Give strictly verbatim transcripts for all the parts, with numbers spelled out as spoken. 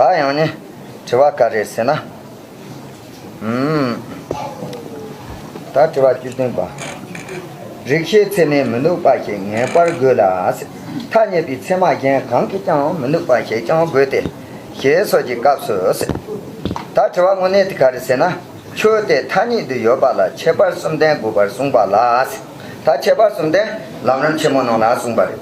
ད་ཡང་ནི་དྲི་བ་ག་རེ་ཟེར་ན། ཨུམ། ད་དྲི་བ་བཅུ་བདུན་པ། རིག་ཤེས་ཚད་མས་མི་འདུག་པ་ཞིག་ངེས་པར་དགོས་ལ་ཟེར། ཐ་སྙད་པའི་ཚད་མ་གཞན་གང་གིས་ཀྱང་མི་འདུག་པ་ཞིག་ཀྱང་དགོས་ཏེ། ཞེས་སོགས་ཀྱི་སྐབས་སུ་ཟེར། ད་དྲི་བ་དངོས་གནས་དེ་ག་རེ་ཟེར་ན། ཆོས་དེ་ཐ་སྙད་དུ་ཡོད་པ་ལ་ཁྱད་པར་གསུམ་ལྡན་དགོས་པར་གསུངས་པ་ལ་ཟེར། ད་ཁྱད་པར་གསུམ་ལྡན་ལམ་རིམ་ཆེན་མོ་ནང་ལ་གསུངས་པ་རེད།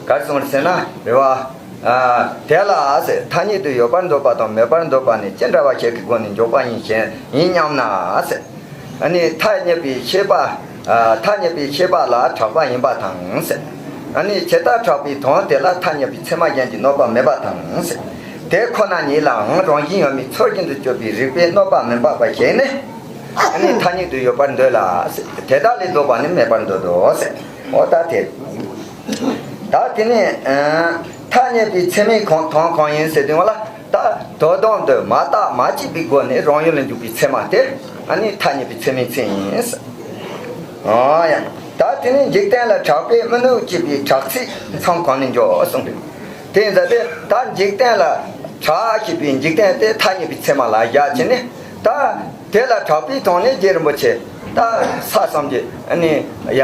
ག་རེ་གསུངས་རེད་ཟེར་ན་རེད་བ། ཨ། དེ་ལ་ཟེར། ཐ་སྙད་དུ་ཡོད་པར་འདོད་པ་དང་མེད་པར་འདོད་པ་ནི་ཅི་འདྲ་བ་ཞིག་གི་སྒོ་ནས་འཇོག་པ་ཡིན་ཞེན་ཡིན་སྙམ་ན་ཟེར། ཨ་ནི་ཐ་སྙད་པའི་ཤེས་པ། ཨ། ཐ་སྙད་པའི་ཤེས་པ་ལ་གྲགས་པ་ཡིན་པ་དང་ཟེར། ཨ་ནི་ཇི་ལྟར་གྲགས་པའི་དོན་དེ་ལ་ཐ་སྙད་པའི་ཚད་མ་གཞན་གྱིས་གནོད་པ་མེད་པ་དང་ཟེར། དེ་ཁོ་ན་ཉིད་ལའང་རང་བཞིན་ཡོད་མེད་ཚུལ་བཞིན་དུ་དཔྱོད་པའི་རིགས་པས་གནོད་པ་མི་འབབ་པ་ཞིག་ནི། ཨ་ནི་ཐ་སྙད་དུ་ཡོད་པར་འདོད་ལ་ཟེར། དེ་དག་ལས་ལྡོག་པ་ནི་མེད་པར་འདོད་དོ་ཟེར། འོ་ད་དེ། ད་དེ་ནས། ཨ། ཐ་སྙད་པའི་ཚད་མའི་གང་དོན་གང་ཡིན་ཟེར་དུས་ང་ལ་ད་དོན་དམ་དུ་མ་བརྟགས་མ་དཔྱད་པའི་སྒོ་ནས་རང་ཡུལ་ལ་འཇུག་པའི་ཚད་མ་དེ་ཨ་ནི་ཐ་སྙད་པའི་ཚད་མའི་མཚན་ཡིན་ཟེར། ཨོ་ཡ། ད་དེ་ནས་འཇིག་རྟེན་ལ་གྲགས་པས་མི་ནུས་བྱེད་པའི་གྲགས་ཚད་མཚམས་གང་ནས་འཇོག་གསུངས་པས། དེ་ཡིན་ཙང་དེ་ད་འཇིག་རྟེན་ལ་གྲགས་བྱེད་པའི་འཇིག་རྟེན་དེ་ཐ་སྙད་པའི་ཚད་མ་ལ་བཞག་བྱས་ནས་ད། དེ་ལ་གྲགས་པའི་དོན་ནི་རྗེ་རིན་པོ་ཆེ་ད་ས་གསུམ་གྱི་ཨ་ནི་ཡ་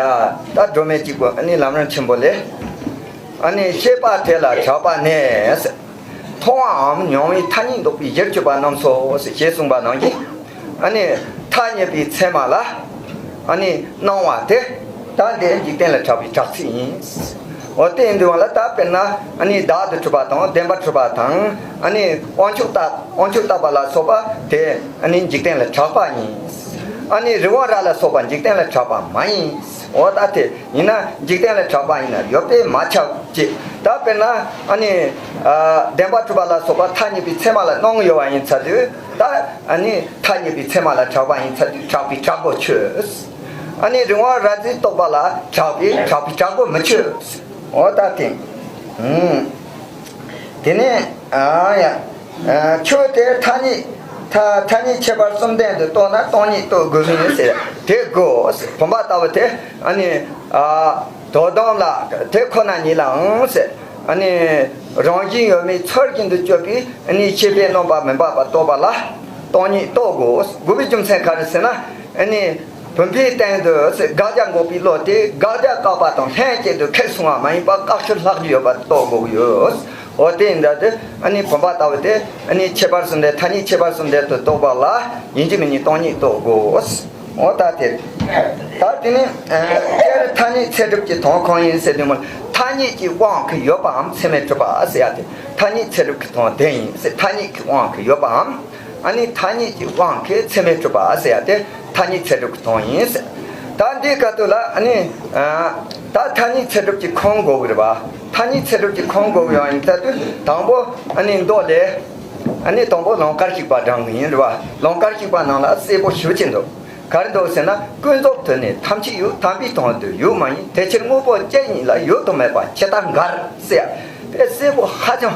ད་སྒྲོན་མེ་གཅིག་པུ་ཨ་ནི་ལམ་རིམ་ཆེན་པོ་ལས། ཨ་ནི་ཤེས་པ་དེ་ལ་གྲགས་པ་ནི་ཟེར། མཐོང་བའམ་མྱོང་བའི་ཐ་སྙད་འདོགས་པའི་གཞིར་གྱུར་པ་རྣམས་སོ་ཞེས་གསུངས་པ་ནང་བཞིན། ཨ་ནི་ཐ་སྙད་པའི་ཚད་མ་ལ་ཨ་ནི་སྣང་བ་དེ་ད་འདི་འཇིག་རྟེན་ལ་གྲགས་པའི་གྲགས་ཚད་ཡིན། འོ་དེ་ཡིན་དུས་ལ་ད་དཔེར་ན་ཨ་ནི་བདག་ཏུ་གྲུབ་པ་དང་བདེན་པར་གྲུབ་པ་དང་ཨ་ནི་དབང་ཕྱུག་བཏགས་དབང་ཕྱུག་བཏགས་པ་ལ་སོགས་པ་དེ་ཨ་ནི་འཇིག་རྟེན་ལ་གྲགས་པ་ཡིན། ཨ་ནི་རི་བོ་ར་ལ་སོགས་པ་འཇིག་རྟེན་ལ་གྲགས་པ་མ་ཡིན། འོ་ད་དེ་ཡིན་ན་འཇིག་རྟེན་ལ་གྲགས་པ་ཡིན་ན་ཡོད་པས་མ་ཁྱབ་ཅེས། ད་དཔེར་ན་ཨ་ནི་ཨ་བདེན་པར་གྲུབ་པ་ལ་སོགས་པ་ཐ་སྙད་པའི་ཚད་མ་ལ་སྣང་ཡོད་པ་ཡིན་ཚར་དུས་ད་ཨ་ནི་ཐ་སྙད་པའི་ཚད་མ་ལ་གྲགས་པ་ཡིན་ཚར་དུས་གྲགས་པའི་གྲགས་སྒོ་ཆོད། ཨ་ནི་རི་བོ་ར་ཟིག་རྟོགས་པ་ལ་གྲགས་པའི་གྲགས་པའི་གྲགས་སྒོ་མི་ཆོད། འོ་ད་དེ། ཨུམ། དེ་ནས་ཨ་ཡ། ཨ་ཆོས་དེ་ཐ་སྙད། ཐ་ཐ་སྙད་ཁྱད་པར་གསུམ་ལྡན་དུ་རྟོགས་ན་སྟོང་ཉིད་རྟོགས་དགོས་མིན་ཟེར་དེ་དགོས། བུམ་པ་ལྟ་བུ་དེ་ཨ་ནི་ཨ་དོན་དམ་ལ་དེ་ཁོ་ན་ཉིད་ལའང་ཟེར། ཨ་ནི་རང་བཞིན་ཡོད་མེད་ཚུལ་བཞིན་དུ་དཔྱོད་པའི་ཨ་ནི་ཤེས་པས་གནོད་པ་མི་འབབ་པ་རྟོགས་པ་ལ་སྟོང་ཉིད་རྟོགས་དགོས། དགོས་པའི་རྒྱུ་མཚན་ག་རེ་ཟེར་ན་ཨ་ནི། བུམ་པའི་སྟེང་དུ་དགག་བྱ་འགོག་པའི་བློ་དེ་དགག་བྱ་བཀག་པ་དང་ལྷན་ཅིག་ཏུ་ཁེགས་སོང་བ་མ་ཡིན་པར་བཀག་ཤུལ་ལྷག་རྒྱུ་ཡོད་པ་རྟོགས་དགོས་ཀྱི་ཡོད། འོ་དེ་ཡིན་ད་དེ་ཨ་ནི་བུམ་པ་ལྟ་བུ་དེ་ཨ་ནི་ཁྱད་པར་གསུམ་ལྡན་ཐ་སྙད་ཁྱད་པར་གསུམ་ལྡན་དུ་རྟོགས་པ་ལ་ཡིན་གཅིག་མིན་གཉིས་སྟོང་ཉིད་རྟོགས་དགོས། འོ་ད་དེ། ད་དེ་ནི་ཨ་སྤྱིར་ཐ་སྙད་ཚད་གྲུབ་ཀྱི་དོན་གང་ཡིན་ཟེར་དུས་མོ་ཐ་སྙད་ཀྱི་དབང་གིས་ཡོད་པའམ་ཚད་མས་གྲུབ་པ་ཟེར་ཡ་དེ་ཐ་སྙད་ཚད་གྲུབ་ཀྱི་དོན་དེ་ཡིན་ཟེར། ཐ་སྙད་ཀྱི་དབང་གིས་ཡོད་པའམ། ཨ་ནི་ཐ་སྙད་ཀྱི་དབང་གིས་ཚད་མས་གྲུབ་པ་ཟེར་ཡ་དེ་ཐ་སྙད་ཚད་གྲུབ་ཀྱི་དོན་ཡིན་ཟེར། ད་འདིའི་སྐབས་དུ་ལ་ཨ་ནི་ཨ་ད་ཐ་སྙད་ཚད་གྲུབ་ཀྱི་ཁུངས་དགོས་ཀྱི་རེད་པ། ཐ་སྙད་ཚད་གྲུབ་ཀྱི་ཁུངས་དགོས་ཀྱི་ཡང་ཡིན་ད་དུས་དང་པོ་ཨ་ནི་མདོ་ལས་ཨ་ནི་དང་པོ་ལུང་དཀར་ཞིག་པ་བགྲང་གི་ཡིན་རེད་པ། ལུང་དཀར་ཞིག་པ་ནང་ལ་གསལ་པོ་ཞུ་ཅི་འདུག་ག་རེ་འདུག་ཟེར་ན། ཀུན་རྫོབ་ཏུ་ནི་ཐམས་ཅད་ཡོད། དམ་པའི་དོན་དུ་ཡོད་མ་ཡིན། དེ་ཕྱིར་དངོས་པོ་ཅན་ཉིད་ལ་ཡོད་དང་མེད་པ་ཇི་ལྟར་འགལ་ཟེར་ཡ་དེ་གསལ་པོ་ཧ་ཅང་།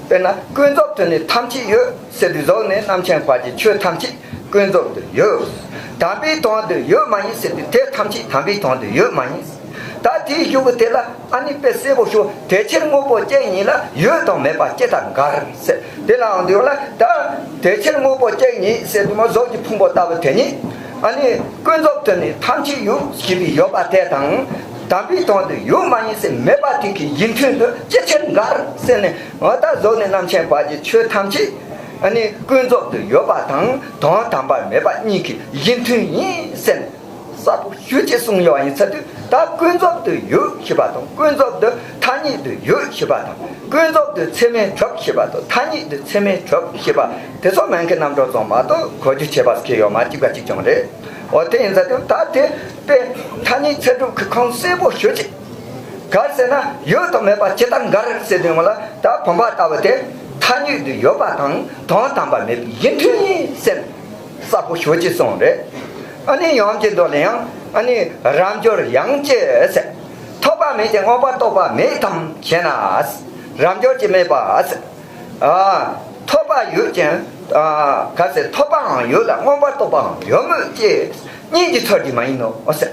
དཔེར་ན་ཀུན་རྫོབ་ཏུ་ནི་ཐམས་ཅད་ཡོད་ཟེར་དུས་གཟུགས་ནས་རྣམ་མཁྱེན་བར་གྱི་ཆོས་ཐམས་ཅད་ཀུན་རྫོབ་ཏུ་ཡོད། དམ་པའི་དོན་དུ་ཡོད་མ་ཡིན་ཟེར་དུས་དེ་ཐམས་ཅད་དམ་པའི་དོན་དུ་ཡོད་མ་ཡིན། ད་དེའི་གཞུག་གུ་དེ་ལ་ཨ་ནི་དཔེ་གསལ་པོ་ཞུ། དེ་ཕྱིར་དངོས་པོ་ཅན་ཉིད་ལ་ཡོད་དང་མེད་པ་ཇི་ལྟར་འགལ་ཟེར། དེ་ལའང་འདུག་ལ་ད་དེ་ཕྱིར་དངོས་པོ་ཅན་ཉིད་ཟེར་དུས་མོ་གཟུགས་ཀྱི་ཕུང་པོ་ལྟ་བུ་དེ་ཉིད་ཨ་ནི་ཀུན་རྫོབ་ཏུ་ནི་ཐམས་ཅད་ཡོད་ཞེས་པའི་ཡོད་པ་དེ་དང་། དམ་པའི་དོན་དུ་ཡོད་མ་ཡིན་ཟེར་མེད་པ་དེ་གི་གཞི་མཐུན་དུ་ཅི་ཕྱིར་འགལ་ཟེར་ནས། འོ་ད་གཟུགས་ནས་རྣམ་མཁྱེན་བར་གྱི་ཆོས་ཐམས་ཅད་ཨ་ནི་ཀུན་རྫོབ་ཏུ་ཡོད་པ་དང་དོན་དམ་པར་མེད་པ་གཉིས་ཀྱི་གཞི་མཐུན་ཡིན་ཟེར་ནས་གསལ་པོ་ཞུ་ཅེས་གསུངས་ཡོད་པ་ཡིན་ཚར་དུས། ད་ཀུན་རྫོབ་ཏུ་ཡོད་ཞེས་པ་དང་ཀུན་རྫོབ་ཏུ་ཐ་སྙད་དུ་ཡོད་ཞེས་པ་དང་ཀུན་རྫོབ་ཏུ་ཚད་མས་གྲུབ་ཞེས་པ་དང་ཐ་སྙད་དུ་ཚད་མས་གྲུབ་ཞེས་པ་དེ་ཚོ་མན་གྱི་རྣམ་གྲངས་ཙམ་མ་གཏོགས་གོ་རྒྱུ་བྱས་པ་སྐྱེ་ཡོད་མ་གཅིག་པ་གཅིག་ཀྱང་རེད། འོ་དེ་ཡིན་ཙང་དེ་ད་དེ་དཔེ་ཐ་སྙད་ཚད་གྲུབ་ཀྱི་ཁུངས་གསལ་པོ་ཞུ་ཅིག་ག་རེ་ཟེར་ན་ཡོད་དང་མེད་པ་ཇི་ལྟར་འགལ་ཟེར་དུས་མོ་ལ་ད་བུམ་པ་ལྟ་བུ་དེ་ཐ་སྙད་དུ་ཡོད་པ་དང་དོན་དམ་པར་མེད་པའི་གཞི་མཐུན་ཡིན་ཟེར་གསལ་པོ་ཞུ་ཅིག་གསུངས་རེད། ཨ་ནི་ཡང་གཅིག་མདོ་ལ་ཡང་ཨ་ནི་རབ་འབྱོར་ཡང་སྐྱེ་ཟེར། ཐོབ་པ་མེད་ཀྱང་མངོན་པར་རྟོགས་པ་མེད་དམ་ཞེ་ན། རབ་འབྱོར་གྱི་སྨྲས་པ་ཟེར། ཨ། ཐོབ་པ་ཡོད་ཀྱང་། ཨ། ག་ཟེར་ཐོབ་པའང་ཡོད་ལ་མངོན་པར་རྟོགས་པའང་ཡོད་མོད་ཀྱི། གཉིས་ཀྱི་ཚོད་ཀྱིས་མ་ཡིན་ནོ་ཟེར།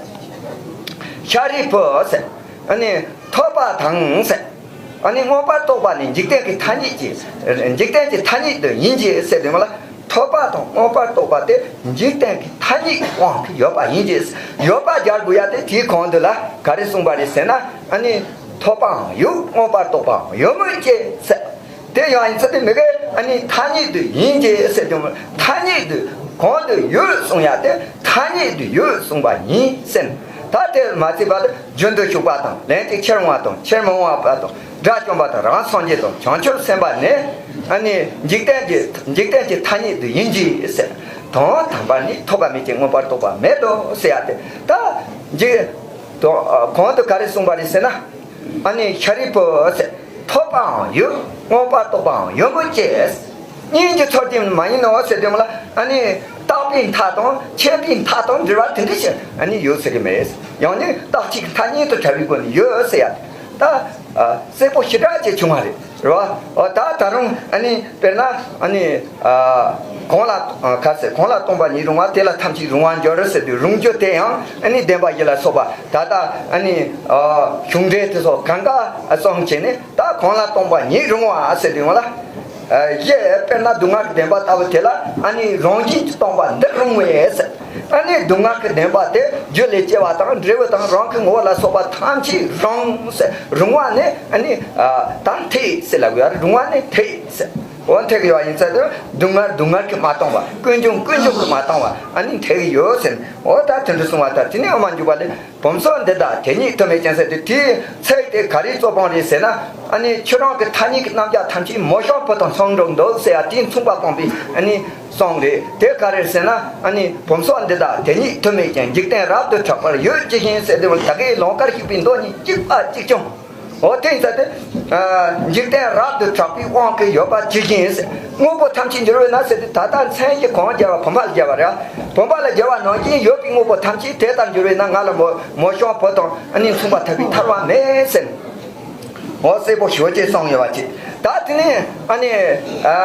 ཤཱ་རིའི་བུ་ཟེར། ཨ་ནི་ཐོབ་པ་དང་ཟེར། ཨ་ནི་མངོན་པར་རྟོགས་པ་ནི་འཇིག་རྟེན་གྱི་ཐ་སྙད་ཀྱི། འཇིག་རྟེན་གྱི་ཐ་སྙད་དུ་ཡིན་གྱི་ཟེར་དུས་མ་ལ། ཐོབ་པ་དང་མངོན་པར་རྟོགས་པ་དེ་འཇིག་རྟེན་གྱི་ཐ་སྙད་དབང་གིས་ཡོད་པ་ཡིན་གྱི། ཡོད་པ་སྦྱར་དགོས་ཡ་དེ་དེའི་གོང་དུ་ལ་ག་རེ་གསུངས་པ་རེད་ཟེར་ན། ཨ་ནི་ཐོབ་པའང་ཡོད། མངོན་པར་རྟོགས་པའང་ཡོད་མོད་ཀྱི་ཟེར། དེ་ཡང་ཡིན་ཚུལ་དེ་མི་དགེ། ཨ་ནི་ཐ་སྙད་དུ་ཡིན་གྱི་ཟེར་དུས་མ། ཐ་སྙད་དུ་གོང་དུ་ཡོད་གསུང་ཡ་དེ་ཐ་སྙད་དུ་ཡོད་གསུངས་པ་ཡིན་ཟེར། ད་དེ་མ་ཚད་པར་རྒྱུན་དུ་ཞུགས་པ་དང་། ལན་ཅིག་ཕྱིར་འོང་བ་དང་། ཕྱིར་མི་འོང་བ་དང་། དགྲ་བཅོམ་པ་དང་། རང་སངས་རྒྱས་དང་། བྱང་ཆུབ་སེམས་དཔའ་ནི། ཨ་ནི་འཇིག་རྟེན་གྱི། འཇིག་རྟེན་གྱི་ཐ་སྙད་དུ་ཡིན་གྱི་ཟེར། དོན་དམ་པར་ནི་ཐོབ་པ་མེད་ཅིང་མངོན་པར་རྟོགས་པ་མེད་དོ་ཟེར་ཡ་དེ། ད་འཇིག་དོན་གོང་དུ་ག་རེ་གསུངས་པ་རེད་ཟེར་ན། ཨ་ནི་ཤཱ་རིའི་བུ་ཟེར། ཐོབ་པའང་ཡོད། མངོན་པར་རྟོགས་པའང་ཡོད་མོད་ཀྱི། གཉིས་ཀྱི་ཚོགས་ཀྱིས་མ་ཡིན་ནོ་ཟེར་དུས་མ་ལ། ཨ་ནི་རྟག་པའི་མཐའ་དང་ཆད་པའི་མཐའ་དང་འབྲེལ་བ་དེ་འདྲ་ཞིག་ཨ་ནི་ཡོད་ཟེར་གི་མེད། ཡང་ནི་རྟག་གཅིག་མཐའ་གཉིས་དུ་བྲལ་བའི་སྒོ་ནས་ཡོད་ཟེར་ཡ། ད་ཨ་གསལ་པོ་ཞེ་དྲག་ཅིག་བྱུང་བ་རེད། རེད་བ། འོ་ད་ད་རུང་ཨ་ནི་དཔེར་ན་ཨ་ནི་ཨ་གང་ལ་ཨ་ག་ཟེར། གང་ལ་སྟོང་པ་ཉིད་རུང་བ། དེ་ལ་ཐམས་ཅད་རུང་བར་འགྱུར་ཟེར་དུས། རུང་རྒྱུ་དེ་ཡང་ཨ་ནི་བདེན་པ་བཞི་ལ་སོགས་པ། ད་ལྟ་ཨ་ནི་ཨ་གཞུང་འགྲེལ་དེ་སོགས་གང་ག་ཨ་བསམ་བྱས་ནས། ད་གང་ལ་སྟོང་པ་ཉིད་རུང་བ་ཟེར་དུས་མ་ལ། ཨ་གཞི་དཔེར་ན་སྡུག་བསྔལ་གྱི་བདེན་པ་ལྟ་བུ་དེ་ལ། ཨ་ནི་རང་བཞིན་གྱིས་སྟོང་པ་འདི་རུང་བས་ཟེར། ཨ་ནི་སྡུག་བསྔལ་གྱི་བདེན་པ་དེ་རྒྱུ་ལས་སྐྱེ་བ་དང་། འབྲས་བུ་དང་། རང་གི་ངོ་བོ་ལ་སོགས་པ་ཐམས་ཅད་རུང་ཟེར། རུང་བ་ནི་ཨ་ནི་ཨ་ད་འཐད་ཟེར་ལབ་ཡོད་རེད། རུང་བ་ནི་འཐད་ཟེར། འོ་འཐད་ཀྱི་ཡོད་ཡིན་ཚེ་དེ་སྡུག་བསྔལ་སྡུག་བསྔལ་གྱིས་མ་སྟོང་བ། ཀུན་འབྱུང་ཀུན་འབྱུང་གིས་མ་སྟོང་བ་ཨ་ནི་འཐད་ཀྱི་ཡོད་ཟེར། འོ་ད་དེ་འདྲ་གསུངས་པ་ལྟར། དེ་ནས་ཨ་མ་འཇུག་པ་ལས། བུམ་སོགས་འདི་དག་དེ་ཉིད་ཐུབ་མེད་ཅིང་ཟེར་ཏེ། དེའི་ཚིག་དེ་ག་རེའི་རྩོད་སྤོང་རེད་ཟེར་ན། ཨ་ནི་ཁྱོད་རང་གི་ཐ་སྙད་ཀྱི་རྣམ་གཞག་ཐམས་ཅད་མོ་གཤམ་བུ་དང་མཚུངས་འགྲོ་འདུག་ཟེར་ཡ་དེའི་མཚུངས་པ་སྤོང་བའི་ཨ་ནི་གསུང་རེད། དེ་ག་རེ་ཟེར་ན། ཨ་ནི་བུམ་སོགས་འདི་དག་དེ་ཉིད་ཐུབ་མེད་ཅིང་། འཇིག་རྟེན་རབ་ཏུ་གྲགས་པར་ཡོད་ཇི་བཞིན་ཟེར་དེ། ད་གིན་ལོང་བཀར་ཞིག་པའི་མདོ་ཉིད་གཅིག་པ་གཅིག་རྐྱང་། འོ་དེ་ཡིན་ཙང་དེ། ཨ་འཇིག་རྟེན་རབ་ཏུ་གྲགས་པའི་དབང་གིས་ཡོད་པ་ཇི་བཞིན་ཟེར། དངོས་པོ་ཐམས་ཅད་འགྱུར་བས་ན་ཟེར་དུས། ད་ལྟ་མཚན་གཞི་གང་སྦྱར་བ། བུམ་པ་ལ་སྦྱར་བ་རེད། བུམ་པ་ལ་སྦྱར་བ་ནང་བཞིན་ཡོད་པའི་དངོས་པོ་ཐམས་ཅད་དེ་ལྟར་འགྱུར་བས་ན། ང་ལ་མོ་མོ་གཤམ་བུ་དང་ཨ་ནི་མཚུངས་པ་ཐོབ་པའི་ཐར་བ་མེད་ཟེར། འོ་གསལ་པོ་ཞེ་ཅིག་གསུངས་ཡོད་པ་ཅིག། ད་དེ་ནས་ཨ་ནི་ཨ་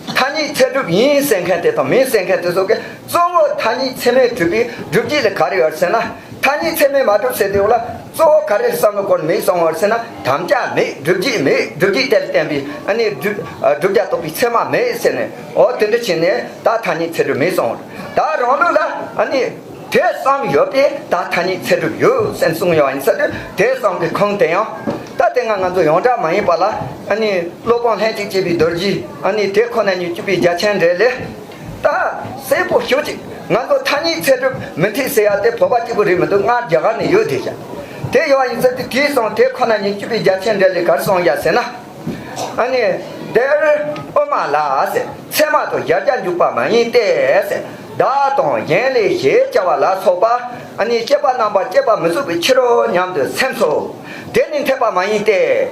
ཐ་སྙད་ཚད་གྲུབ་ཡིན་ཟེར་མཁན་དེ་དང་མིན་ཟེར་མཁན་དེ་ཚོ་གིས། གཙོ་བོ་ཐ་སྙད་ཚད་མས་གྲུབ་པའི་སྒྲུབ་བྱེད་ལ་ག་རེ་ཡོད་ཟེར་ན། ཐ་སྙད་ཚད་མས་མ་གྲུབ་ཟེར་དུས་ལ། གཙོ་བོ་ག་རེ་བསམ་བློ་བསྐོར་མེད་གསུང་བ་ཟེར་ན། དམ་བཅའ་མེད། སྒྲུབ་བྱེད་མེད། སྒྲུབ་བྱེད་དེ་ལ་བརྟེན་པའི་ཨ་ནི་བསྒྲུབ་བསྒྲུབ་བྱ་རྟོགས་པའི་ཚད་མ་མེད་ཟེར་ནས། འོ་དེ་འདྲ་བྱས་ནས་ད་ཐ་སྙད་ཚད་གྲུབ་མེད་གསུང་བ། ད་རང་ལུགས་ལ་ཨ་ནི་དེ་བསམ་ཡོད་པས་ད་ཐ་སྙད་ཚད་གྲུབ་ཡོད་ཟེར་གསུངས་ཡོད་ཡིན་ས་དེ། དེ་བསམ་གྱི་ཁུངས་དེ་ཡང་ད་དེ་སྔ་ང་ཚོ་ཡོངས་གྲགས་མ་ཡིན་པ་ལ། ཨ་ནི་སློབ་དཔོན་ལྷན་ཅིག་སྐྱེས་པའི་རྡོ་རྗེ། ཨ་ནི་དེ་ཁོ་ན་ཉིད་བཅུ་པའི་རྒྱ་ཆེན་འགྲེལ་ལས། ད་གསལ་པོ་ཞེ་ཅིག། ང་ཚོ་ཐ་སྙད་ཚད་གྲུབ་མི་འཐད་ཟེར་ཡ་དེ་བོད་པ་གཅིག་པུ་རེད་མི་འདུག། སྔར་རྒྱ་གར་ནས་ཡོད་དེ་བཞག། དེ་ཡོད་ཡིན་ཙང་དེ་དེའི་སང་དེ་ཁོ་ན་ཉིད་བཅུ་པའི་རྒྱ་ཆེན་འགྲེལ་ལས་ག་རེ་གསུངས་ཡ་ཟེར་ན། ཨ་ནི་འདིར་དབུ་མ་ལ་ཟེར། ཚད་མ་དང་གཞལ་བྱ་འཇུག་པ་མ་ཡིན་ཏེ་ཟེར། བདག་དང་གཞན་ལས་ཞེས་བྱ་བ་ལ་སོགས་པ། ཨ་ནི་སྐྱེས་པ་རྣམ་པར་སྐྱེད་པ་མི་ཚུགས་པའི་ཕྱིར་རོ་སྙམ་དུ་སེམས་སོ། དེ་ནི་འཐད་པ་མ་ཡིན་ཏེ།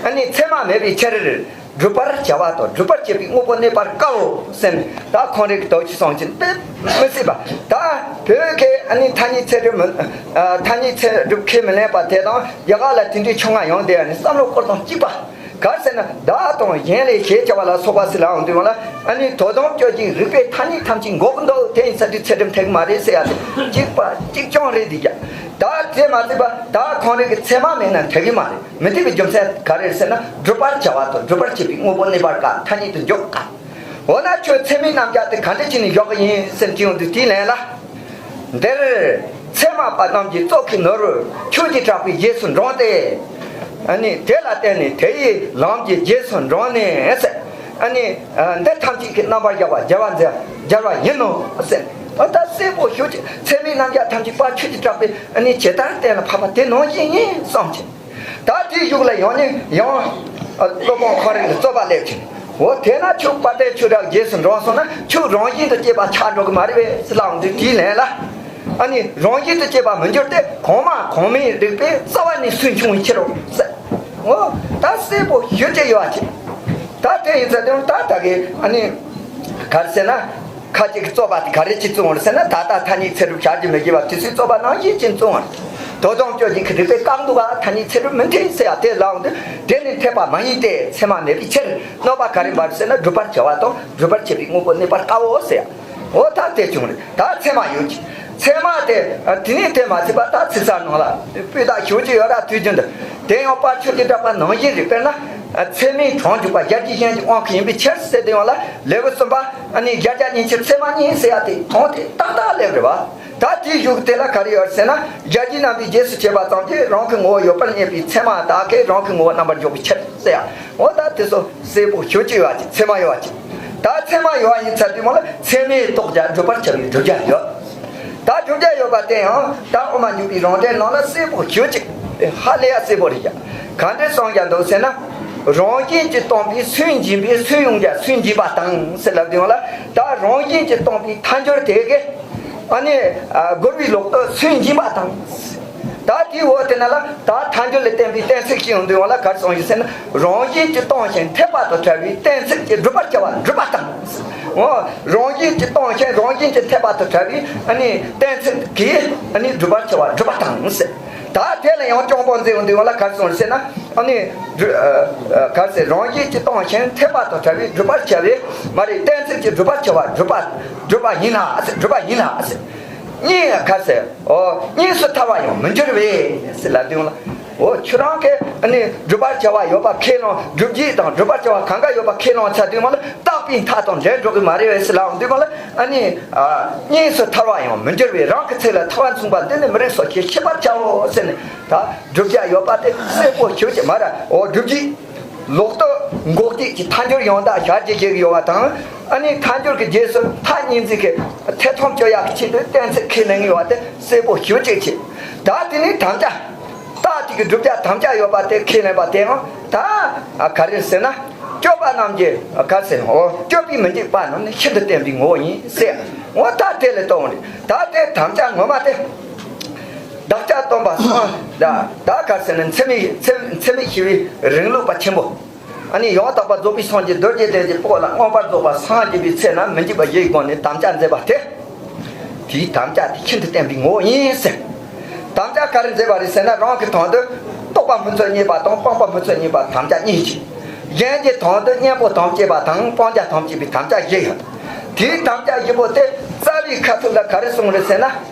ཨ་ནི་ཚད་མ་མེད་པའི་ཕྱིར། སྒྲུབ་པར་བྱ་བ་དང་སྒྲུབ་པར་བྱེད་པའི་དངོས་པོ་གནས་པར་དཀའོ་ཟེར་ནས། ད་ཁོང་རང་གི་དོགས་ཀྱི་སོང་ཅིན་དཔེ་མི་སྲིད་པ། ད་བོད་ཀྱི་ཨ་ནི་ཐ་སྙད་ཚད་གྲུབ་མི། ཨ་ཐ་སྙད་ཚད་གྲུབ་ཁས་མི་ལེན་པ་དེ་དང་། རྒྱ་གར་ལ་དེ་འདྲའི་ཕྱོགས་སྔ་ཡོང་བསྡད་ཡ་ནི་བསམ་བློ་སྐོར་དང་གཅིག་པ། ག་ཟེར་ན། བདག་དང་གཞན་ལས་ཞེས་བྱ་བ་ལ་སོགས་པ་ཟེར་ལ་འོང་དུས་ལ། ཨ་ནི་དོ་དམ་ཅོག་གི་རིགས་པའི་ཐ་སྙད་ཐམས་ཅད་འགོག་གི་འདུག། དེ་ཡིན་ས་དུས་ཚད་གྲུབ་འཐད་གི་མ་རེད་ཟེར་ཡ་དེ་གཅིག་པ་གཅིག་རྐྱང་རེད་འདི་ཀྱང་། ད་དེ་མ་ཟད་པ་ད་ཁོང་རང་གི་ཚད་མ་མེད་ན་འཐད་གི་མ་རེད། མི་འཐད་པའི་རྒྱུ་མཚན་ག་རེ་རེད་ཟེར་ན། སྒྲུབ་པར་བྱ་བ་དང་སྒྲུབ་པར་བྱེད་པའི་དངོས་པོ་གནས་པར་དཀའ། ཐ་སྙད་དུ་འཇོག་དཀའ། འོ་ན་ཁྱོད་ཚད་མའི་རྣམ་གཞག་དེ་ག་འདྲ་བྱས་ནས་འཇོག་གི་ཡིན་ཟེར་གྱི་ཡོང་དུས། དེའི་ལན་ལ། འདིར་ཚད་མ་པ་རྣམས་ཀྱི་ཙོག་གི་ནོར་བུ་ཁྱོད་ཀྱིས་དྲངས་པའི་རྗེས་སུ་འབྲངས་ཏེ། ཨ་ནི་དེ་ལ་བརྟེན་ནས་དེ་ཡི་ལམ་གྱི་རྗེས་སུ་འབྲངས་ནས་ཟེར། ཨ་ནི་འདི་ཐམས་ཅད་ཀྱི་རྣམ་པར་སྦྱར་བ་སྦྱར་བ་མཛད་སྦྱར་བ་ཡིན་ནོ་ཟེར། འོ་ད་གསལ་པོ་ཞེ་ཅིག། ཚད་མའི་རྣམ་གཞག་ཐམས་ཅད་པ་ཁྱོད་ཀྱིས་དྲངས་པའི་ཨ་ནི་ཇི་ལྟར་གཏན་ལ་ཕབ་པ་དེ་ནང་བཞིན་ཡིན་བསམ་གྱི། ད་དེའི་གཞུག་ལ་ཡང་ནས་ཡང་སློབ་དཔོན་ཁོ་རང་གི་རྩོད་པ་སླེབས་ཀྱི། འོ་དེས་ན་ཁྱོད་དཔལ་ལྡན་ཆོས་གྲགས་རྗེས་སུ་འབྲངས་སོང་ན་ཁྱོད་རང་བཞིན་དུ་སྐྱེས་པ་ཆགས་འགྲོ་གི་མ་རེད་པས་ཟེར་ལབ་འདུག། དེའི་ལན་ལ། ཨ་ནི་རང་བཞིན་དུ་སྐྱེས་པ་མི་འགྱུར་ཏེ། གོང་མ་གོང་མའི་རིགས་པས་རྩ་བ་ནས་སུན་ཕྱུང་བའི་ཕྱིར་རོ་ཟེར། འོ་ད་གསལ་པོ་ཞེ་ཅིག་ཡོད་པ་ཅིག། ད་དེ་ཡིན་ཚེ་དེ་ད་ད་གི་ཨ་ནི་ག་རེ་ཟེར་ན། ཁ་ཅིག་གི་རྩོད་པ་དེ་ག་རེ་ཅིག་བརྩམས་པ་རེད་ཟེར་ན། ད་ལྟ་ཐ་སྙད་ཚད་གྲུབ་བྱ་རྒྱུ་མི་དགོས་པ་དེ་ཚོའི་རྩོད་པ་ནང་བཞིན་ཅིག་བརྩམས་པ་རེད། དོ་དམ་ཅོག་གི་རིགས་པས་བཀག་འདུག་པ། ཐ་སྙད་ཚད་གྲུབ་མི་འཐད་ཟེར་ཡ་དེ་ལའང་དེ་དེ་ནི་འཐད་པ་མ་ཡིན་ཏེ། ཚད་མ་མེད་པའི་ཕྱིར། གནོད་པ་ག་རེ་འབར་ཟེར་ན། སྒྲུབ་པར་བྱ་བ་དང་སྒྲུབ་པར་བྱེད་པའི་དངོས་པོ་གནས་པར་དཀའོ་ཟེར་ཡ། འོ་ད་དེ་བྱུང་རེད། ད་ཚད་མ་ཡོད་ཀྱི། ཚད་མ་དེ་དེ་ནས་དེ་མ་ཚད་པ་ད་ཚིག་གསར་ནང་ལ་སྤུས་དག་ཞེ་ཅིག་ཡོད་ར། དུས་རྒྱུན་དུ་དེ་ཡང་དཔལ་ཆོས་ཀྱི་གྲགས་པ་ནང་བཞིན་རེད། དཔེར་ན་ཚད་མའི་གྲངས་འཇོག་པ་བརྒྱ་བྱིན་གཞན་གྱི་དབང་གིས་ཡིན་པའི་ཕྱིར་ཟེར་དུས་ཡང་ལ་ལེའུ་གསུམ་པ་ཨ་ནི་བརྒྱ་བརྒྱ་ཉིད་ཕྱིར་ཚད་མ་གཉིས་ཟེར་ཡ་དེ་དོན་དེ་ཏག་ཏག་སླེབས་རེད་བ། ད་དེའི་གཞུག་དེ་ལ་ག་རེ་ཡོད་ཟེར་ན། བརྒྱ་བྱིན་རྣམ་པའི་རྗེས་སུ་བྱེད་པ་ཙམ་གྱིས་རང་གི་ངོ་བོ་ཡོད་པར་བསྙད་པའི་ཚད་མ་དག་གིས་རང་གི་ངོ་བོ་རྣམ་པར་འཇོག་པའི་ཕྱིར་ཟེར་ཡ། འོ་ད་དེ་ཚོ་གསལ་པོ་ཞེ་ཅིག་ཡོད་ཅིག་ཚད་མ་ཡོད་ཅིག་ད་ཚད་མ་ཡོད་ཡིན་ཚར་དུས་མོ་ལ་ཚད་མས་རྟོགས་བྱ་བསྒྲུབ་པར་བྱ་བའི་བསྒྲུབ་བྱ་ཡོད། ད་བསྒྲུབ་བྱ་ཡོད་པ་དེ་ཡང་ད་དབུ་མ་འཇུག་པའི་རང་འགྲེལ་ནང་ལ་གསལ་པོ་ཞེ་ཅིག་ཧ་ལས་ཡ་གསལ་པོ་རེད་ཀྱང་། ག་འདྲས་གསུངས་ཀྱང་འདུག་ཟེར་ན། རང་བཞིན་གྱིས་སྟོང་པའི་སུན་འབྱིན་པའི་སུན་དབྱུང་བྱ་སུན་འབྱིན་པ་དང་ཟེར་ལབ་དུས་ཡང་ལ། ད་རང་བཞིན་གྱིས་སྟོང་པའི་མཐའ་འཁྱོལ་དེ་གས་ཨ་ནི་རྒོལ་བའི་ལོག་རྟོག་སུན་འབྱིན་པ་དང་། ད་དེའི་འོག་དེ་ན་ལ་ད་མཐའ་འཁྱོལ་ལ་བརྟེན་པའི་གཏན་ཚིགས་ཤིག་ཡོང་དུས་ཡང་ལ་ག་རེ་གསུངས་ཡོད་ཟེར་ན། རང་བཞིན་གྱིས་སྟོང་ཞིང་འཐད་པ་དང་བྲལ་བའི་གཏན་ཚིགས་ཀྱིས་བསྒྲུབ་པར་བྱ་བ་སྒྲུབ་པ་དང་། འོ། རང་བཞིན་གྱིས་སྟོང་ཞིང་རང་བཞིན་གྱིས་འཐད་པ་དང་བྲལ་བའི་ཨ་ནི་གཏན་ཚིགས་ཀྱིས་ཨ་ནི་བསྒྲུབ་པར་བྱ་བ་སྒྲུབ་པ་དང་ཟེར། ད་དེ་ལ་ཡང་སྐྱོང་པོ་མཛེས་འོང་དུས་ཡང་ལ་ག་རེ་གསུངས་ཟེར་ན། ཨ་ནི་ག་རེ་ཟེར། རང་བཞིན་གྱིས་སྟོང་ཞིང་འཐད་པ་དང་བྲལ་བའི་བསྒྲུབ་པར་བྱ་བའི་མ་རེད། གཏན་ཚིགས་ཀྱིས་བསྒྲུབ་པར་བྱ་བ་སྒྲུབ་པ་སྒྲུབ་པ་ཡིན་ལ་ཟེར། སྒྲུབ་པ་ཡིན་ལ་ཟེར། གཉིས་ག་རེ་ཟེར། ཨོ། གཉིས་སུ་ཐར་བ་ཡང་མི་འགྱུར་བས་ཟེར་ལབ་དུས་ཡང་ལ། ཨོ། ཁྱོད་རང་གིས་ཨ་ནི་བསྒྲུབ་པར་བྱ་བ་ཡོད་པ་ཁས་བླངས། བསྒྲུབ་བྱའི་དང་བསྒྲུབ་པར་བྱ་བ་གང་ག་ཡོད་པ་ཁས་བླངས་ཚར་དུས་མ་ལ་རྟག་པའི་མཐའ་དང་འབྲལ་འགྲོ་གི་མ་རེད་བས་ཟེར་ལབ་འོང་དུས་མ་ལ། ཨ་ནི་གཉིས་སུ་ཐར་བ་ཡང་མི་འགྱུར་བས། རང་གི་ཚིག་ལ་ཐར་བ་མཚུངས་པ་འདི་ནི་མི་རིགས་སོ་ཞེས་ཤེས་པར་བྱའོ་ཟེར་ནས། ད་བསྒྲུབ་བྱ་ཡོད་པ་དེ་གསལ་པོ་ཞེ་ཅིག་མ་ར། ཨོ། བསྒྲུབ་བྱའི་ལོག་རྟོག་འགོག་བྱེད་ཀྱི་མཐའ་འཁྱོལ་ཡང་དག་ཞལ་གྱིས་བཞེས་ཀྱི་ཡོད་པ་དང་། ཨ་ནི་མཐའ་འཁྱོལ་གྱི་རྗེས་སུ་མཐའ་གཉིས་འཛིན་གྱི་ཐེ་ཚོམ་གཅོད་ཡག་གི་ཆེད་དུ་གཏན་ཚིགས་ཁས་ལེན་ཡོད་པ་དེ་གསལ་པོ་ཞེ་ཅིག་བྱེད། ད་དེ་ནི་དམ་བཅའ། རྟགས་དེ་གི་བསྒྲུབ་བྱ་དམ་བཅའ་ཡོད་པ་དེ་ཁས་ལེན་པ་དེའང་ད་ག་རེ་ཟེར་ན། སྤྱོད་པ་རྣམས་ཀྱི་ག་རེ་ཟེར། ཨོ། སྤྱོད་པས་མི་འཇིགས་པ་རྣམས་ནི་ཤིན་ཏུ་བརྟན་པའི་ངོ་བོ་ཡིན་ཟེར། འོ་ད་དེ་ལས་སྟོན་རེད། ད་དེ་དམ་བཅའ་ངོ་མ་དེ། བདག་ཅག་སྟོན་པ་སངས་ད་ད་ག་རེ་ཟེར་ན། འཚེ་མེད་འཚེ་འཚེ་མེད་ཞི་བའི་རིང་ལུགས་པ་ཆེན་པོ། ཨ་ནི་ཡང་དག་པར་རྫོགས་པའི་སངས་རྒྱས་རྡོ་རྗེ་གདན་གྱི་སྤོ་ལ་མངོན་པར་རྫོགས་པ་སངས་རྒྱས་པའི་ཚེ་ན་མི་འཇིགས་པ་བཞིའི་སྒོ་ནས་དམ་བཅའ་མཛད་པ་དེ། དེའི་དམ་བཅའ་དེ་ཤིན་ཏུ་བརྟན་པའི་ངོ་བོ་ཡིན་ཟེར། དམ་བཅའ་ག་རེ་མཛད་པ་རེད་ཟེར་ན། རང་གི་དོན་དུ་རྟོག་པ་སྨིན་ཚུལ་རྙེད་པ་དང་སྤངས་པ་སྨིན་ཚུལ་རྙེད་པ་དམ་བཅའ་གཉིས་ཀྱིས། གཞན་གྱི་དོན་དུ་གཉེན་པོ་དམ་བཅས་པ་དང་སྤང་བྱ་དམ་བཅས་པའི་དམ་བཅའ་བཞི་ཡོད། དེའི་དམ་བཅའ་བཞི་པོ་དེ་རྩ་བའི་ཁ་ཐུག་ལ་ག་རེ་གསུངས་རེད་ཟེར་ན།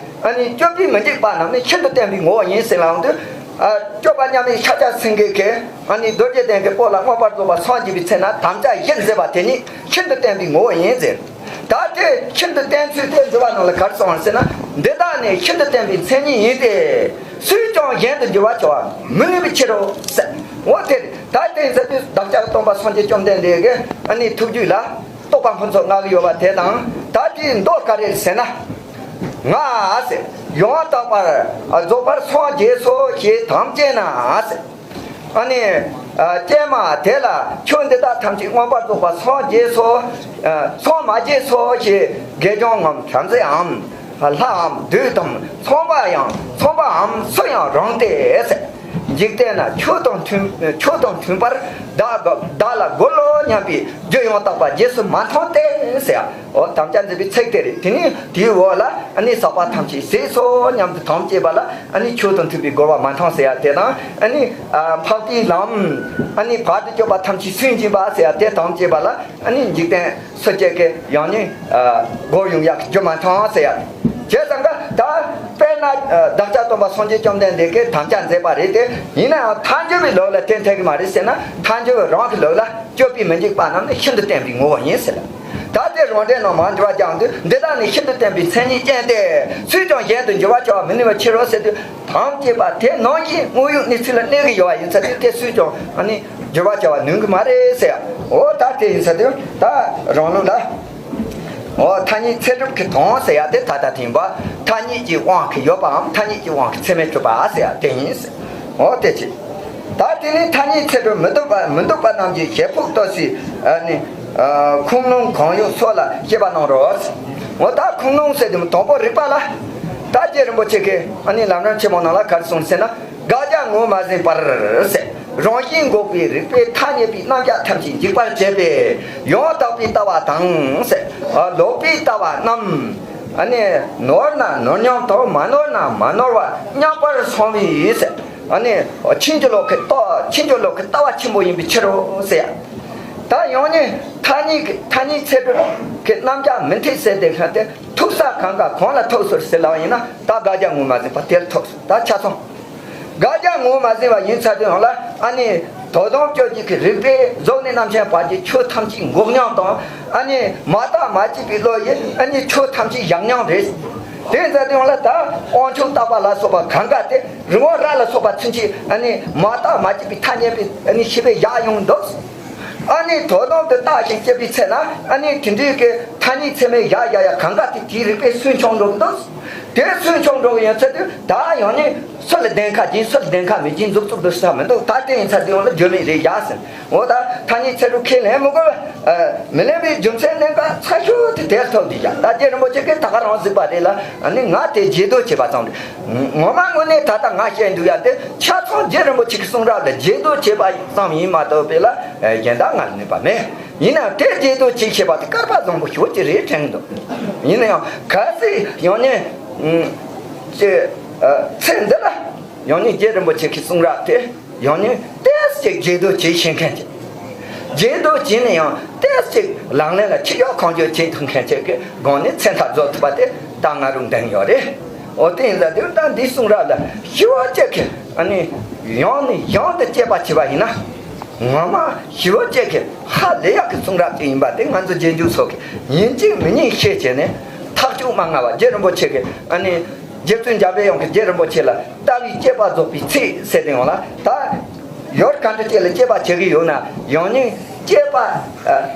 ཨ་ནི་སྤྱོད་པས་མི་འཇིགས་པ་རྣམས་ནི་ཤིན་ཏུ་བརྟན་པའི་ངོ་བོ་ཡིན་ཟེར་ལབ་དུས། ཨ། སྤྱོད་པ་མཉམ་མེད་ཕྱག་རྒྱ་སེང་གེ་གིས་ཨ་ནི་རྡོ་རྗེ་གདན་གྱི་སྤོ་ལ་མངོན་པར་རྫོགས་པ་སངས་རྒྱས་པའི་ཚེ་ན་དམ་བཅའ་བཞི་མཛད་པ་དེ་ཉིད་ཤིན་ཏུ་བརྟན་པའི་ངོ་བོ་ཡིན་ཟེར། ད་དེ་ཤིན་ཏུ་བརྟན་ཚུལ་དེ་འཛིན་པ་རྣམས་ལ་ག་རེ་གསུངས་པ་ཟེར་ན། འདི་དག་ནི་ཤིན་ཏུ་བརྟན་པའི་མཚན་ཉིད་ཡིན་ཏེ། སུས་ཀྱང་གཞན་དུ་འགྱུར་བར་བྱ་བ་མི་ནུས་པའི་ཕྱིར་རོ་ཟེར། འོ་དེ་ད་དེ་ཟེར་དུས་བདག་ཅག་སྟོན་པ་སངས་རྒྱས་བཅོམ་ལྡན་འདས་ཀྱི་ཨ་ནི་ཐུགས་རྒྱུད་ལ་རྟོག་པ་ཕུན་ཚོགས་ལྔ་གི་ཡོད་པ་དེ་དང་། ད་དེའི་མདོ་ག་རེ་ཟེར་ན། ང་ཟེར། ཡང་དག་པར་རྫོགས་པར་སངས་རྒྱས་སོ་ཞེས་དམ་བཅས་ན་ཟེར། ཨ་ནི། ཨ། ཀྱེ་མ་དེ་ལ་ཆོས་འདི་དག་ཐམས་ཅད་མངོན་པར་རྫོགས་པར་སངས་རྒྱས་སོ། ཨ། སངས་མ་རྒྱས་སོ་ཞེས་དགེ་སྦྱོང་ངམ་བྲམ་ཟེའམ་ལྷའམ་བདུད་དམ་ཚངས་པ་ཡང་ཚངས་པའམ་སུ་ཡང་རུང་སྟེ་ཟེར། འཇིག་རྟེན་ན་ཆོས་དང་མཐུན་ཆོས་དང་མཐུན་པར་བདག་བདག་ལ་རྒོལ་ལོ་སྙམ་པའི་རྒྱུ་ཡང་དག་པ་རྗེས་སུ་མ་མཐོང་སྟེ་ཟེར། འོ། དམ་བཅའ་མཛད་པའི་ཚིག་དེ་རེད། དེ་ནས་དེའི་འོག་ལ་ཨ་ནི་ཟག་པ་ཐམས་ཅད་ཟད་སོ་སྙམ་དུ་དམ་བཅས་པ་ལ་ཨ་ནི་ཆོས་དང་མཐུན་པའི་རྒོལ་བ་མ་མཐོང་ཟེར་ཡ་དེ་དང་། ཨ་ནི། ཨ། འཕགས་པའི་ལམ། ཨ་ནི་བར་དུ་གཅོད་པ་ཐམས་ཅད་སུན་འབྱིན་པ་ཟེར་ཡ་དེ་དམ་བཅས་པ་ལ་ཨ་ནི་འཇིག་རྟེན་སུ་གཅིག་གིས་ཡང་ནི། ཨ། རྒོལ་ཡོང་ཡག་གི་རྒྱུ་མ་མཐོང་ཟེར་ཡ། བྱས་ཙང་ཀ་ད་དཔེར་ན། ཨ། བདག་ཅག་སྟོན་པ་སངས་རྒྱས་བཅོམ་ལྡན་འདས་ཀྱིས་དམ་བཅའ་མཛད་པ་རེད་དེ། ཡིན་ནའང་མཐའ་འཁྱོལ་བའི་ལུགས་ལ་དེ་འཐད་ཀྱི་མ་རེད་ཟེར་ན། མཐའ་འཁྱོལ་བའི་རང་གི་ལུགས་ལ། སྤྱོད་པས་མི་འཇིགས་པ་རྣམས་ནི་ཤིན་ཏུ་བརྟན་པའི་ངོ་བོ་ཡིན་ཟེར། ད་དེ་རང་འགྲེལ་ནང་མར་འགྱུར་བ་རྒྱག་དུས། འདི་དག་ནི་ཤིན་ཏུ་བརྟན་པའི་མཚན་ཉིད་ཅན་ཏེ། སུས་ཀྱང་གཞན་དུ་འགྱུར་བར་བྱ་བ་མི་ནུས་པའི་ཕྱིར་རོ་ཟེར་དུས། དམ་བཅས་པ་དེ་ནང་བཞིན་དངོས་ཡོད་གནས་ཚུལ་ལ་གནས་ཀྱི་ཡོད་པ་ཡིན་ཚར་དུས། དེ་སུས་ཀྱང་ཨ་ནི་འགྱུར་བར་བྱ་བ་ནུས་ཀྱི་མ་རེད་ཟེར། འོ་ད་དེ་ཡིན་ཚར་དུས་ད་རང་ལུགས་ལ། འོ། ཐ་སྙད་ཚད་གྲུབ་ཀྱི་དོན་ཟེར་ཡ་དེ་ད་ལྟ་དེ་ཡིན་པ། ཐ་སྙད་ཀྱི་དབང་གིས་ཡོད་པའམ་ཐ་སྙད་ཀྱི་དབང་གིས་ཚད་མས་གྲུབ་པ་ཟེར་ཡ་དེ་ཡིན་ཟེར། འོ་དེ་ཅི། ད་དེ་ནི་ཐ་སྙད་ཚད་གྲུབ་མི་སྡུག་པ་མི་སྡུག་པ་རྣམས་ཀྱི་བྱེད་ཕོགས་ལྟོས་སའི་ཨ་ནི། ཨ། ཁུངས་ལུང་གང་ཡོད་སོགས་ལ་དཔྱད་པ་གནང་རོགས། འོ་ད་ཁུངས་ལུང་ཟེར་དུས་དང་པོ་རིགས་པ་ལ། ད་རྗེ་རིན་པོ་ཆེ་གིས་ཨ་ནི་ལམ་རིམ་ཆེན་མོ་ནང་ལ་ག་རེ་གསུངས་ཟེར་ན། དགག་བྱ་ངོས་མ་ཟིན་པར་ཟེར། རང་བཞིན་འགོག་པའི་རིགས་པས་ཐ་སྙད་པའི་རྣམ་གཞག་ཐམས་ཅད་འཇིག་པར་བྱེད་པས། ཡང་དག་པའི་ལྟ་བ་དང་ཟེར། ལོག་པའི་ལྟ་བ་རྣམས། ཨ་ནི་ནོར་ན་ནོར་སྙམ་དང་མ་ནོར་ན་མ་ནོར་བར་སྙམ་པར་སོང་བས་ཟེར། ཨ་ནི་ཕྱིན་ཅི་ལོག་གི་ལྟ་ཕྱིན་ཅི་ལོག་གི་ལྟ་བ་ཆེན་པོ་ཡིན་པའི་ཕྱིར་རོ་ཟེར། ད་ཡང་ནི་ཐ་སྙད་ཀྱི་ཐ་སྙད་ཚིག་གྲོགས་ཀྱི་རྣམ་གཞག་མི་འཐད་ཟེར་དེ་ཁ་དེ་ཐུག་ས་གང་ག་གང་ལ་ཐུག་ཟེར་ཟེར་ལབ་ཡིན་ན། ད་དགག་བྱ་ངོས་མ་ཟིན་པ་དེར་ཐུག་ད་ཆ་ཚང་། དགག་བྱ་ངོས་མ་ཟིན་པ་ཡིན་ཚར་དུས་ཡང་ལ་ཨ་ནི་དོ་དམ་བཅོ་བརྒྱད་ཀྱི་རིགས་པས་གཟུགས་ནས་རྣམ་མཁྱེན་བར་གྱི་ཆོས་ཐམས་ཅད་འགོག་སྙོམས་དང་། ཨ་ནི་མ་བརྟགས་མ་དཔྱད་པའི་བློ་ཡིས་ཨ་ནི་ཆོས་ཐམས་ཅད་བཞག་སྙོམས་རེད། དེ་ཡིན་ཚར་དུས་ཡང་ལ་ད་དབང་ཕྱུག་བརྟག་པ་ལ་སོགས་པ་གང་ག་དེ་རི་བོ་ར་ལ་སོགས་པ་ཚུན་ཆད་ཨ་ནི་མ་བརྟགས་མ་དཔྱད་པའི་ཐ་སྙད་པའི་ཨ་ནི་ཤེས་པས་བཞག་ཡོང་འདུག་ཨ་ནི་དོ་དམ་དུ་བརྟགས་ཤིང་དཔྱད་པའི་ཚེ་ན་ཨ་ནི་དེ་འདྲའི་གི་ཐ་སྙད་ཚད་མའི་ཡ་ཡ་ཡ་གང་ག་དེ་དེའི་རིགས་པས་སུན་ཕྱུང་འགྲོ་གི་འདུག་དེ་སུན་ཕྱུང་འགྲོ་གི་ཡོད་ཚད་དུས་ད་ཡང་ནི་སུ་ལ་བདེན་ཁ་སྦྱིན་སུ་ལ་བདེན་ཁ་མི་སྦྱིན་འཛུགས་བཙུགས་འདུག་ས་མི་འདུག་ད་དེ་ཡིན་ཚད་དུས་ཡང་ལ་རྒྱུ་མེད་རེད་ཡ་ཟེར། འོ་ད་ཐ་སྙད་ཚིག་གྲོགས་ཁས་ལེན་མི་དགོས་པ། མི་ལེན་པའི་རྒྱུ་མཚན་གནད་འགག་ཚ་ཤོས་དེ་དེར་ཐུག་དུས་ཀྱང་ད་རྗེ་རིན་པོ་ཆེ་གིས་ད་ག་རང་གཟིགས་པ་རེད་ལ། ཨ་ནི་ང་དེ་རྗེས་ཟློས་བྱས་པ་ཙམ་རེད། ངོ་མ་དངོས་གནས་ད་ལྟ་ང་བཤད་འདུག་ཡ་དེ་ཆ་ཚང་རྗེ་རིན་པོ་ཆེ་གི་གསུང་རབ་ལ་རྗེས་ཟློས་བྱས་པ་ཙམ་ཡིན་མ་གཏོགས་པས་ལ་གཞན་དག་ང་ལ་གནོད་པ་མེད། ཡིན་ནའང་དེ་རྗེས་ཟློས་བྱེད་ཤེས་པ་དེ་སྐལ་པ་བཟང་པོ་ཞེ་ཅིག་རེད་དྲན་འདུག་ཡིན་ན་ཡང་གལ་སྲིད་ཡང་ནས་ཅེ་ཚེ་འདི་ལ་ཡང་ནས་རྗེ་རིན་པོ་ཆེ་གི་གསུང་རབ་དེ། ཡང་ནས་ཏོག་ཙམ་རྗེས་ཟློས་བྱེད་ཤེས་མཁན་ཅིག་རྗེས་ཟློས་བྱས་ནས་ཡང་ཏོག་ཙམ་ལག་ལེན་ལ་ཁྱི་གཡོག་གང་བྱོས་བྱེད་ཐུབ་མཁན་ཅིག་གི་སྒང་ནས་མཚན་ཐ་རྫོགས་ཐུབ་པ་དེ་ད་ང་རང་འདེམས་ཡོད་རེད། འོ་དེ་ཡིན་ཟེར་དུས་ད་འདིའི་གསུང་རབ་ལ་ཞི་བ་ཅིག་གིས་ཨ་ནི་ཡང་ནས་ཡང་དུ་དཔྱད་པ་བྱས་པ་ཡིན་ན། ངོ་མ་ཞི་བ་ཅིག་གིས་ཧ་ལས་ཡག་གི་གསུང་རབ་ཅིག་ཡིན་པ་དེ་ང་ཚོ་རྗེས་འཇུག་ཚོ་གིས་ཡིན་གཅིག་མིན་གཉིས་ཤེས་བྱས་ནས་ཐག་གཅོད་མ་སྔ་བ་རྗེ་རིན་པོ་ཆེ་གིས་ཨ་ནི། རྗེ་བཙུན་འཇམ་པའི་དབྱངས་ཀྱིས་རྗེ་རིན་པོ་ཆེ་ལ་ལྟ་བའི་དཔྱད་པ་རྫོགས་པའི་ཚིག་ཟེར་དེ་ཡོང་ལ། ད་ཡོར་ག་འདྲ་ཅིག་ལ་དཔྱད་པ་བྱེད་ཀྱི་ཡོད་ན་ཡང་ནས་དཔྱད་པ་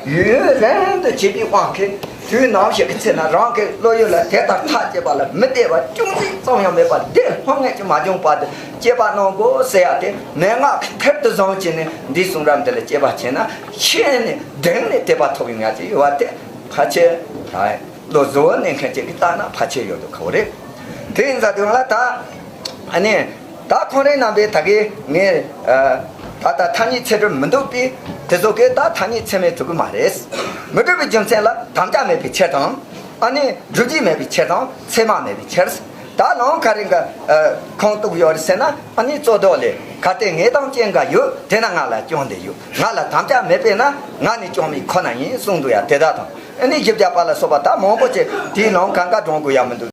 ཡུན་རིང་དུ་བྱེད་པའི་དབང་གིས་དུས་ནམ་ཞིག་གི་ཚེ་ན་རང་གི་བློ་ཡུལ་ལ་དེ་ལྟར་ཐག་བཅད་པ་ལ་མི་བདེ་བ་ཅུང་ཟད་ཙམ་ཡང་མེད་པར་བདེ་སྣང་ངེས་ཀྱི་མ་བྱུང་བར་དུ་དཔྱད་པ་གནང་དགོས་ཟེར་ཡ་དེ་མན་ངག་གི་མཐར་དུ་བཟུང་བྱས་ནས་འདིའི་གསུང་རབ་འདི་ལ་དཔྱད་པ་བྱས་ན་ཤེས་ནས་དྲན་ནས་དད་པ་ཐོབ་ཡོང་ཡ་ཅིག་ཡོད་པ་དེ་ཕལ་ཆེར་ད། ལོ་གཟུ་བོར་གནས་མཁན་ཅིག་གིས་བལྟས་ན་ཕལ་ཆེར་ཡོད་དོ་ཁ་བོ་རེད། དེ་ཡིན་ཙང་དེ་ལ་ད་ཨ་ནི་ད་ཁོང་རང་རྣམ་པས་ད་གིན་ངས་ད་ལྟ་ཐ་སྙད་ཚིག་གྲོགས་མི་འདུག་པས་དེ་ཚོ་གིས་ད་ཐ་སྙད་ཚད་མས་གྲུབ་ཀྱི་མ་རེད། མི་འགྲུབ་པའི་རྒྱུ་མཚན་ལ་དམ་བཅའ་མེད་པའི་ཕྱིར་དང་། ཨ་ནི་སྒྲུབ་བྱེད་མེད་པའི་ཕྱིར་དང་ཚད་མ་མེད་པའི་ཕྱིར། ད་ལམ་ག་རེ་འགའ་ཁུངས་གཏུགས་ཡོད་རེད་ཟེར་ན། ཨ་ནི་རྩོད་ཟློག་ལས་གལ་ཏེ་ངེས་དང་རྐྱེན་འགའ་ཡོད་དེ་ན་ང་ལ་སྐྱོན་དེ་ཡོད། ང་ལ་དམ་བཅའ་མེད་པས་ན་ང་ནི་སྐྱོན་མེད་ཁོ་ན་ཡིན་གསུངས་འདུག་ཡ་དེ་དག་དང་། ཨ་ནི་བཞི་བརྒྱ་པ་ལ་སོགས་པ་ད་མང་པོ་ཅིག་དེའི་ནང་གང་ག་སྒྲུང་དགོས་ཡ་མི་འདུག